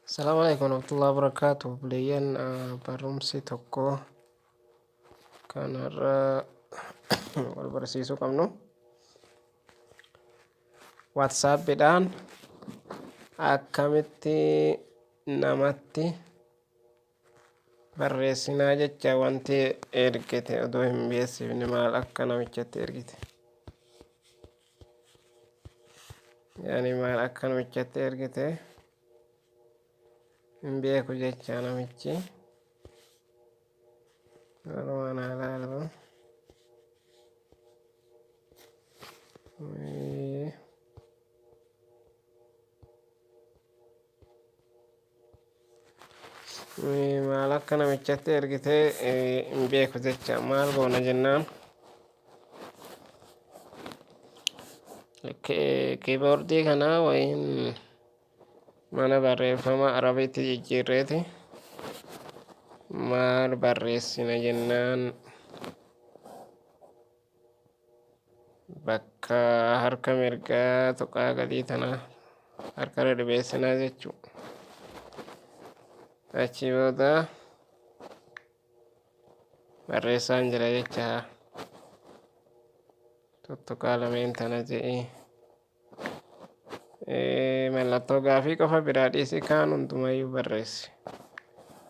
Assalaamu alaikum warahmatullahi wabarakatuh. Obboleeyyan, barumsi tokko kan har'a wal barsiisuu qabnu WhatsAppidhaan akkamitti namatti barreessinaa jecha, wanti ergite odoo hin beeksifne maal akka namichatti ergite, yaani maal akka namichatti ergite hin beeku jecha namichi. Walumaan haa laallu. Maal akka namichatti ergite hin beeku jecha. Maal goona jennaan, kiiboordii kana wayiin mana barreeffama Arabiitti jijjiirreeti maal barreessina jennaan, bakka harka mirgaa tuqaa gadii tana harka irra dhibeessinaa jechuu. Achi booda barreessaan jira jecha, tuttuqaa lameen tana je'i. Mallattoo gaafii qofa biraa dhiisi, kaan hundumayyuu barreessi.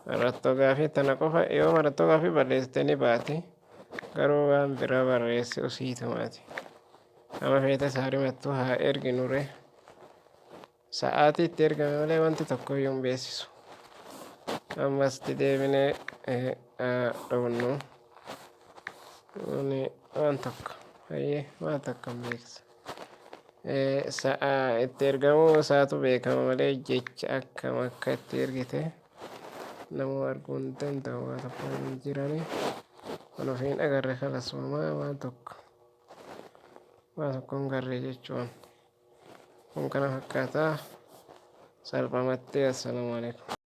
Mallattoo gaafii tana qofa, yoo mallattoo gaafii barreessite ni baati. Garuu waan biraa barreessi usiitumaati. Nama feete saarimattuu haa erginure. Sa'aatii itti ergame malee wanti tokko iyyuu hin beeksisu. Ammas itti deebinee dhownu. Waan tokko hayyee waan tokko hin beeksisu. Sa'a itti ergamuu isaatu beekama malee jecha akkam akka itti ergite namuu arguu hin danda'u. Waa tokko hin jirani. Kan ofii hin agarre kalasuma waan tokko waan tokko hin garre jechuun. Kun kana fakkaata salphumatti. Assalaamu alaikum.